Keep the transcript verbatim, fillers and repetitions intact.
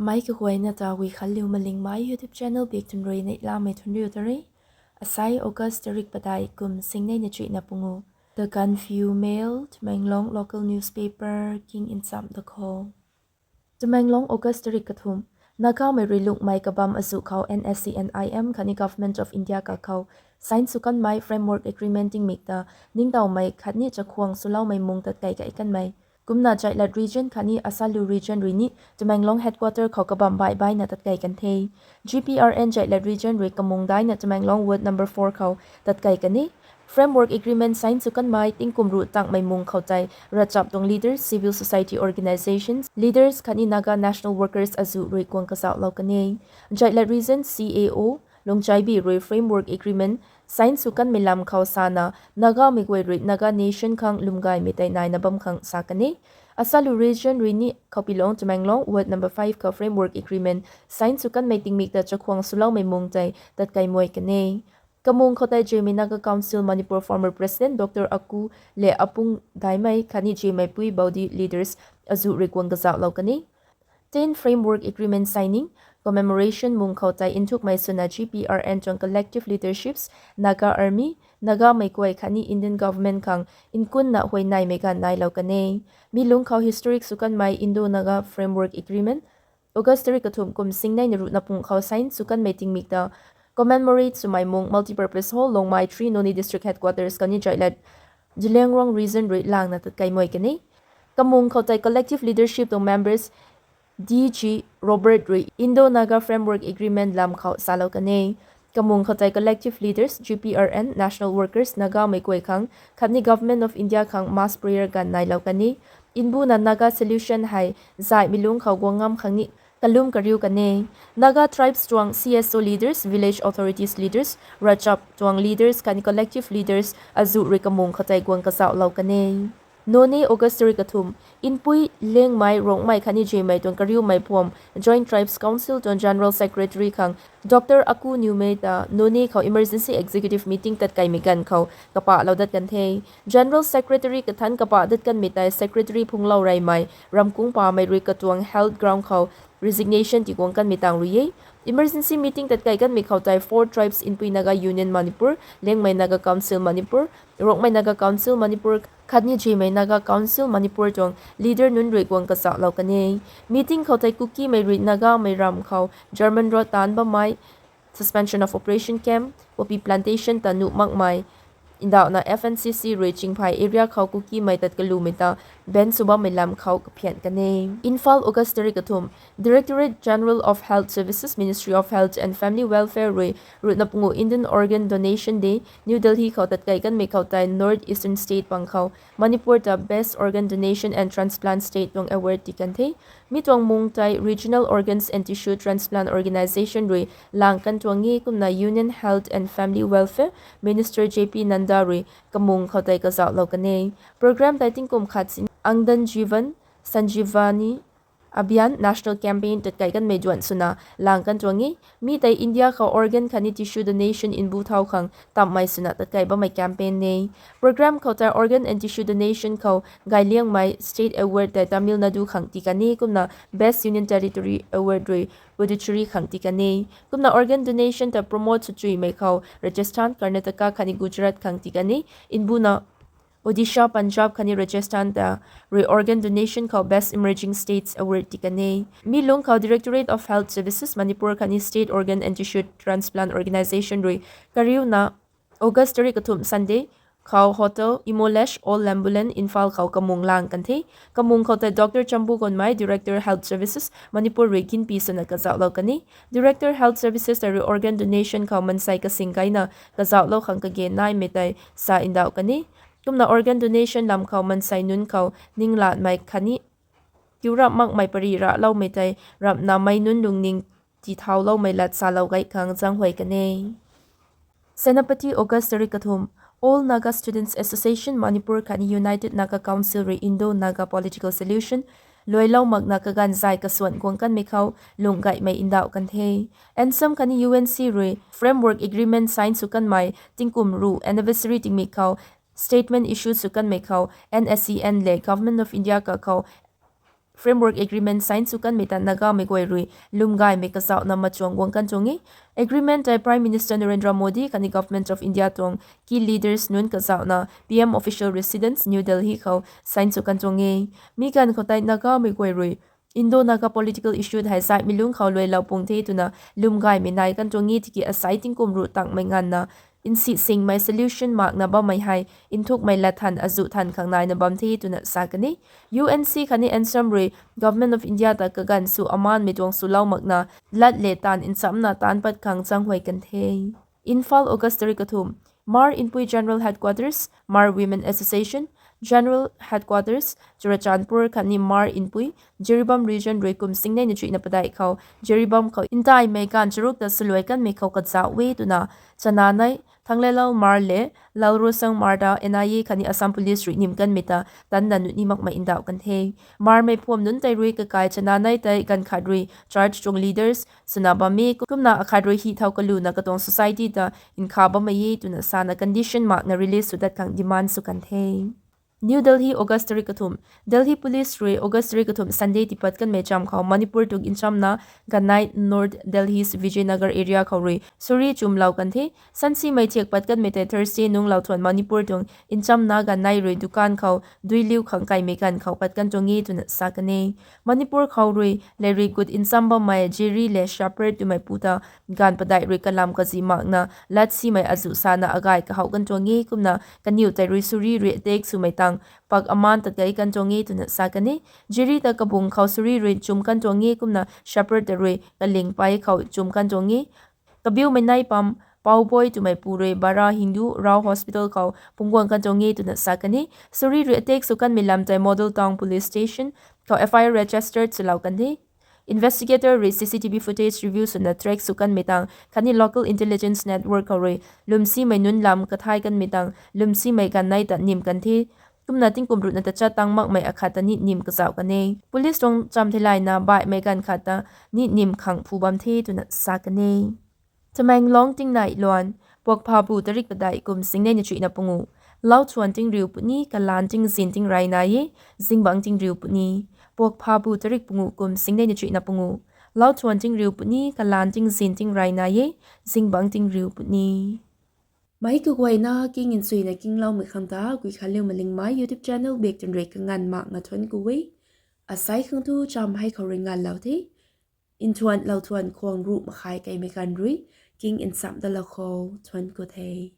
Mei kaguayna ta Guikhanliu Malingmei YouTube channel bik tun rui neihlamei thunriu ta re. Asai August tarik padeih kum singnei na chuihna pungu. The Gaanphiu Mail, Tamenglong local newspaper king nchamh da kho. Tamenglong, August tarik kathumh. Nagamei rui lungmei kabam azuh khou N S C N I M khatni Government of India kakhou sign sw kanmei Framework Agreement tingmik ta ningtowmei khatni chakhwang swloumei mung tatkei kai kanmei. Kumna Jaihlat Region khatni Asalu Region rui ni Tamenglong headquarter khou kabam baih baihna tatkei kan the. G P R N Jaihlat Region rui kamung daihna Tamenglong Ward number four khou tatkei kan e. Framework Agreement sign sw kanmei tingkum ruh tangmei mung khou tei ravchap tuang leaders, civil society organisations leaders khatni Naga national workers azuh rui guang kazauhlou kan e. Jaihlat Region C A O Lungchaibi rui Framework Agreement sign sw kanmei lam khou sana, Nagamei guay rui Naga Nation khang lwmgaymei tei naina bam khang sa kan e. Asalu Region rui ni Khoupilong Tamenglong Ward number five khou Framework Agreement sign sw kanmei tingmik ta chakhwang swloumei mung tei tatkei muai kan e. Kamung khou tei Zeme Naga Council Manipur former President Doctor Aku le Apung Daimei khatni Zeme Pui Baudi leaders azuh rui guang kazauhlou kan e. Ten Framework Agreement signing commemoration mung khou tei nthukmei swna G P R N tuang collective leaderships, Naga Army, Nagamei guay khatni Indian Government khang nkunna huayneymei ganv nailou kan e. Mi lungc khou historic sw kanmei Indo-Naga Framework Agreement, August tarik kathumh kum singnei na ruhna pung khou sign sw kanmei tingmik ta commemorate swmei mung Multipurpose Hall, Longmai three, Noney District Headquarters khatni Jaihlat Zeliangrong Region rui langna tatkei muai kan e. Kamung khou tei collective leadership tuang members D G Robert rui Indo-Naga Framework Agreement lam khou salou kan e. Kamung khou tei collective leaders, G P R N, national workers, Nagamei guay khang khatni Government of India khang mass prayer ganv nailou kan e. Nbuna Naga solution hei zaihmei lungc khou guang ngam khang ni kalum kariu kan e. Naga tribes tuang C S O leaders, village authorities leaders, ravchap tuang leaders khatni collective leaders azuh rui kamung khou tei guang kazauhlou kan e. Noney, August tarik kathumh. Npui Liangmei, Rongmei khatni Zeme tuang kariumei phuam Joint Tribes Council tuang General Secretary khang Doctor Aku Newmei ta Noney khou emergency executive meeting tatkeimei ganv khou kapahlou dat kan the. General Secretary kathanc kapah dat kanmei tei Secretary Phunglou Reymei, Ramkungpamei rui katuang health ground khou resignation tiguang kanmei tang rui e. Emergency meeting tatkei kanmei khou tei four tribes Npui Naga Union Manipur, Liangmei Naga Council Manipur, Rongmei Naga Council Manipur khatni Zeme Naga Council Manipur tuang leader nunc rui guang kazauhlou kan e. Meeting khou tei Kukimei rui Nagamei ram khou German rot taanc bammei, Suspension of Operation camp, poppy plantation ta nuh makmei, ndauhna F N C C rui Chingphai area khou Kukimei tat kalumei ta ban sw bammei lam khou kaphian kan e. Imphal, August tarik kathumh. Directorate General of Health Services, Ministry of Health and Family Welfare rui ruhna pungu Indian Organ Donation Day, New Delhi khou tatkei kanmei khou tei North Eastern State pang khou Manipur ta Best Organ Donation and Transplant State tuang award ti kan the. Mi tuang mung tei Regional Organs and Tissue Transplant Organisation rui lang kan tuang e kumna Union Health and Family Welfare Minister J P Nanda rui kamung khou tei kazauhlou kan e. Program tei tingkum khat sin Angan Jeevan Sanjeevani Abhiyan National Campaign tatkei kanmei duan swna lang kan tuang e. Mi tei India khou organ khatni tissue donation nbu thau khang tamhmei swna tatkei bammei campaign e. Program khou tei organ and tissue donation khou gayliangmei state award tei Tamil Nadu khang ti kan e kumna Best Union Territory award rui Puducherry khang ti kan e. Kumna organ donation ta promote sw chuimei khou Rajasthan, Karnataka khatni Gujarat khang ti kan e. Nbuna Odisha, Punjab khatni Rajasthan ta rui organ donation khou Best Emerging States award ti kan e. Mi lungc khou Directorate of Health Services Manipur khatni State Organ and Tissue Transplant Organisation rui kariuna August tarik kathumh Sunday khou Hotel Imolesh, Old Lambulane, Imphal khou kamung lang kan the. Kamung khou tei Doctor Chambu Gonmei, Director Health Services Manipur rui ginpi swna kazauhlou kan e. Director Health Services ta rui organ donation khou mansei kasing kaina kazauhlou khang kage naimei tei sa ndauh kan e. Kumna organ donation lam khou mansei nunc khou ninglatmei khatni kiu rap makmei pary racloumei tei ramhna meic nunc lungning tithauloumei lat salou gay khang zaenghuay kan e. Senapati, August tarik kathumh. All Naga Students Association Manipur khatni United Naga Council rui Indo-Naga political solution luailou makna kaganv zay kasuan guang kanmei khou lungh gaymei ndauh kan the. ANSAM khatni U N C rui Framework Agreement sign sw kanmei tingkum ruh anniversary tingmik khou statement issue sw kanmei khou N S C N le Government of India kakhou Framework Agreement sign sw kanmei ta Nagamei guay rui lwmgaymei kazauhna machuang guang kan tuang e. Agreement tei Prime Minister Narendra Modi khatni Government of India tuang key leaders nunc kazauhna P M Official Residence, New Delhi khou sign sw kan tuang e. Mi ganv khou tei Nagamei guay rui Indo-Naga political issue hei zaihmei lungc khou luailou pung the twna lwmgaymei nai kan tuang e, tiki asai tingkum ruh tangmei nganvna nsisingmei solution makna bammei hei nthukmei lat than azuh than khang naina bam the twna sa kan e. U N C khatni N S M rui Government of India ta kaganv sw amanmei tuang swlou makna lat le taanv nchamcna taanc pat khang changhuay kan the. Imphal, August tarik kathumh: Hmar Inpui General Headquarters, Hmar Women Association, General Headquarters, Churachandpur khatni Hmar Inpui, Jiribam Region rui kum singnei na chuihna padeih khou Jiribam khou ntaimei ganv charuk ta swluai kanmei khou kazauh e twna chana nei Thangleilal Hmar le Lalrosang Hmar ta N I A khatni Assam Police rui nim kanmei ta tanna nuh ni makmei ndauh kan the. Hmarmei phuam nunc tei rui kakai chana nei tei ganv khat rui church tuang leaders swna bam e, kumna akhat rui hi thau kaluna katuang society ta nkha bammei e twna sana condition makna release sw dat khang demand sw kan the. New Delhi, August tarik kathumh: Delhi Police rui August tarik kathumh Sunday tiipat kanmei cham khou Manipur tuang nchamna ganv nei North Delhi's Vijaynagar area khou rui suri chumlou kan the. Sansimei thiak pat kanmei tei Thursday nungc lou thuan Manipur tuang nchamna ganv nei rui dukan khou duiliu khang kaimei ganv khou pat kan tuang e twna sa kan e. Manipur khou rui lerik gut ncham bammei Jerry le Shepherd twmei pu ta ganv padeih rui kalam kazi makna latsimei azuh sana agay kahouh kan tuang e, kumna kaniw tei rui suri rui attack swmei tang pak aman tat kei kan tuang e twna sa kan e. Jerry ta kabung khou suri rui chum kan tuang e, kumna Shepherd ta rui kalingpei khou chum kan tuang e. Kabiumei nei pam Pauboi twmei pu rui Bara Hindu Rao Hospital khou phungc guang kan tuang e twna sa kan e. Suri rui attack sw kanmei lam tei Model Town Police Station khou F I R registered swlou kan the. Investigator rui C C T V footage review swna track sw kanmei tang khatni local intelligence network khou rui lwmsimei nunc lam kathai kanmei tang lwmsimei ganv nei ta nim kan the. Kumna tingkum ruhna tachat tang makmei akhat ta ni nim kazauh kan e. Police tuang cham theilayna baihmei ganv khat ta ni nim khang phu bam the twna sa kan e. Tamenglong tingnai luan: Puakphabu tarik padeih kum singnei na chuihna pungu: Lauthuan tingriu puni, kalaan tingzin tingrey nai e, zingbangc tingriu puni. Puakphabu tarik pungu kum singnei na chuihna pungu: Lauthuan tingriu puni, kalaan tingzin tingrey nai e, zingbangc tingriu puni. Meic kaguayna king nchuina kingloumei khang ta Guikhanliu Malingmei YouTube channel bak twn rui kanganv makna thuanc ku e. Asai khang thu cham hei khou rui nganvlou the. Nthuan lauthuan khwang ruh makhai keimei ganv rui king nchamh dalou khou thuanc ku the.